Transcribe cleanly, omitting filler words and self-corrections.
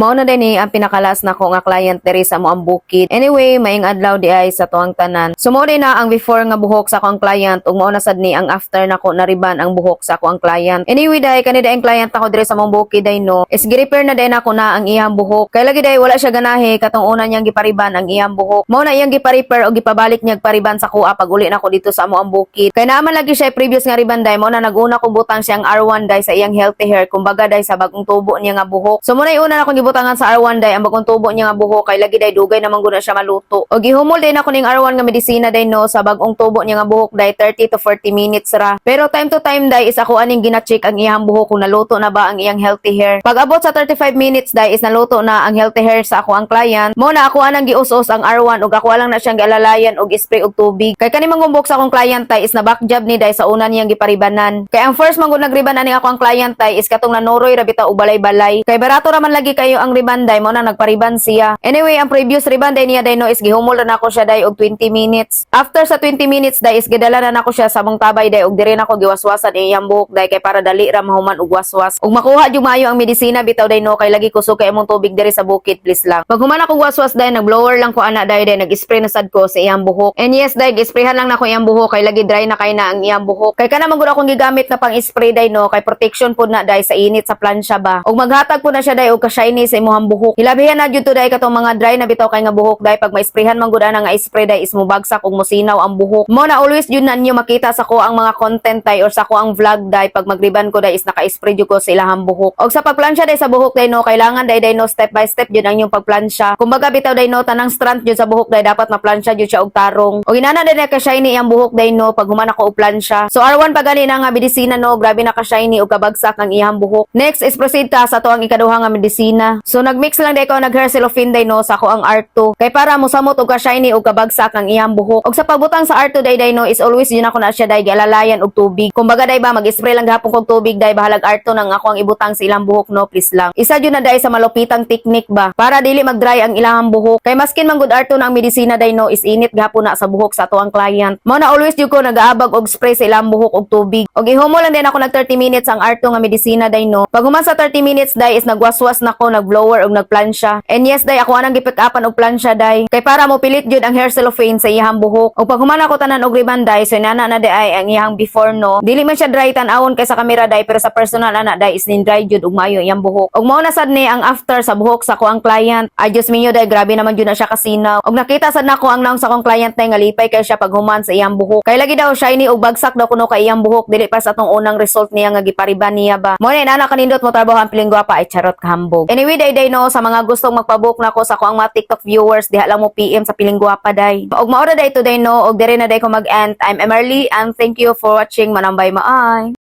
Mao na din ni ang pinaka-last nako nga client diri sa among bukid. Anyway, maayong adlaw diay sa atuang tanan. So mao na ang before nga buhok sa akong client ug mao na sad ni ang after nako nariban ang buhok sa akong client. Anyway day, kani day ang client ako diri sa among bukid day, no. Is gi-repair na day nako na ang iyang buhok. Kay lagi day wala siya ganahe katong una niyang gipariban ang iyang buhok. Mao na iyang gipa-repair og gipabalik niya pariban sa kuha pag uli nako dito sa among bukid. Kay naa man lagi siya previous nga riban day, mao na naguna ko butang siyang R1 day sa iyang healthy hair, kumbaga day sa bagong tubo niya nga buhok. So mao na una akong gibutangan sa R1 day ang bagong tubo niya nga buhok kay lagi day dugay naman gud na siya maluto. Og gihumol day nako ning R1 nga medisina day, no, sa bagong tubo niya nga buhok day, 30 to 40 minutes ra. Pero time to time day is ako aning gina-check ang iyang buhok kung naluto na ba ang iyang healthy hair. Pag abot sa 35 minutes day is naluto na ang healthy hair sa ako ang client. Mo na ako anang gius-us ang R1 ug ako lang na siyang gialalayan og spray og tubig. Kay kani mangumbok sa akong client tay is na back job ni day sa una niyang giparibanan. Kay ang first man gud nagriban ani ako ang client tay is katong nanuroy ra bitaw og balay-balay. Kay barato ra man lagi kayo ang riban day, mo na nagpariban siya. Anyway, ang previous riban day niya day, no, is gihumol ra nako siya day og 20 minutes. After sa 20 minutes day is gidala na nako siya sa among tabay day ug diri nako giwaswasan iyang buhok day kay para dali ra mahuman og waswas. Ug makuha jud maayo ang medisina bitaw day, no, kay lagi kusog kay among tubig diri sa bukid, please lang. Pag human ako waswas day, nag-blower lang ko ana day day, nag-spray na sad ko sa iyang buhok. And yes day, gi-sprayhan lang nako iyang buhok kay lagi dry na kay na ang iyang buhok. Kay kana man gud akong gigamit na pang-spray day, no, kay protection pud na day sa init sa plansya ba. Ug maghatag pud na siya day og ka-shiny sa imong buhok. Hilabihan na jud to day katong mga dry na bitaw kay nga buhok day, pag ma-sprayhan man gud ana nga spray day is mobagsak ug mosinaw ang buhok. Mo na always jud na ninyo makita sa ko ang mga content day or sa ko ang vlog day, pag magriban ko day is naka-spray jud ko sa ilahang buhok. Og sa pagplansya day sa buhok day, no, kailangan day day, no, step by step jud ang inyong pagplansya. Kumbaga bitaw day, no, tanang strand jud sa buhok day dapat maplansya jud siya og tarong. Og inana day ka shiny ang buhok day, no, pag human ako og plansya. So R1 pa gani na nga medisina, no, grabe na ka shiny ug kabagsak ang iyang buhok. Next is proceed ta sa ato ang ikaduha nga medisina. So nagmix lang day ko nag hair cellophane day, no, sa ako ang R2. Kay para mosamot og ka shiny ug kabagsak ang iyang buhok. Og sa pagbutang sa R2 day day, no, is always yun ako na siya day gialalayan og tubig. Kumbaga day ba, mag-spray lang gihapon kog tubig day, bahalag R2 nang ako ang ibutang sa ilang buhok, no, please lang. Isa jud na day sa malupitang technique ba para dili mag-dry ang ilang buhok. Kay maskin man gud R2 na ang medisina day, no, is init gihapon na sa buhok sa ato ang client. Mao na always jud ko nagaabag og spray sa ilang buhok og tubig. Og ihumol lang din ako nag 30 minutes ang R2 nga medisina day, no. Pag human sa 30 minutes day is nagwaswas na ko, nag-blower og nagplansya. And yes day, ako anang gipick upan og plansya day. Kay para mo pilit jud ang hair cellophane sa iyang buhok. Og pag human ako tanan og riban day, so nana na day ay ang iyang before, no. Dili man siya dry tan-awon kay sa kamera day, pero sa personal ana day is nin dry jud ug maayo iyang buhok. Og mao na sad ni ang after sa buhok sa ko ang client. Ay Diyos mio day, grabe naman jud na siya kasinaw. Og nakita sad nako ang naong sa akong client day nga lipay kay siya pag human sa iyang buhok. Kay lagi daw shiny ug bagsak daw kuno kay iyang buhok, dili pa sa atong unang result niya nga gipariban niya ba. Mo na inana kanindot mo trabaho ang piling gwapa ay charot kahambog. Anyway day day, no, sa mga gustong magpabook nako sa ako ang mga TikTok viewers, diha lang mo PM sa piling gwapa day. Og mao ra day today, no, og dire na day ko mag-end. I'm Emerly and thank you for watching. Manambay maay.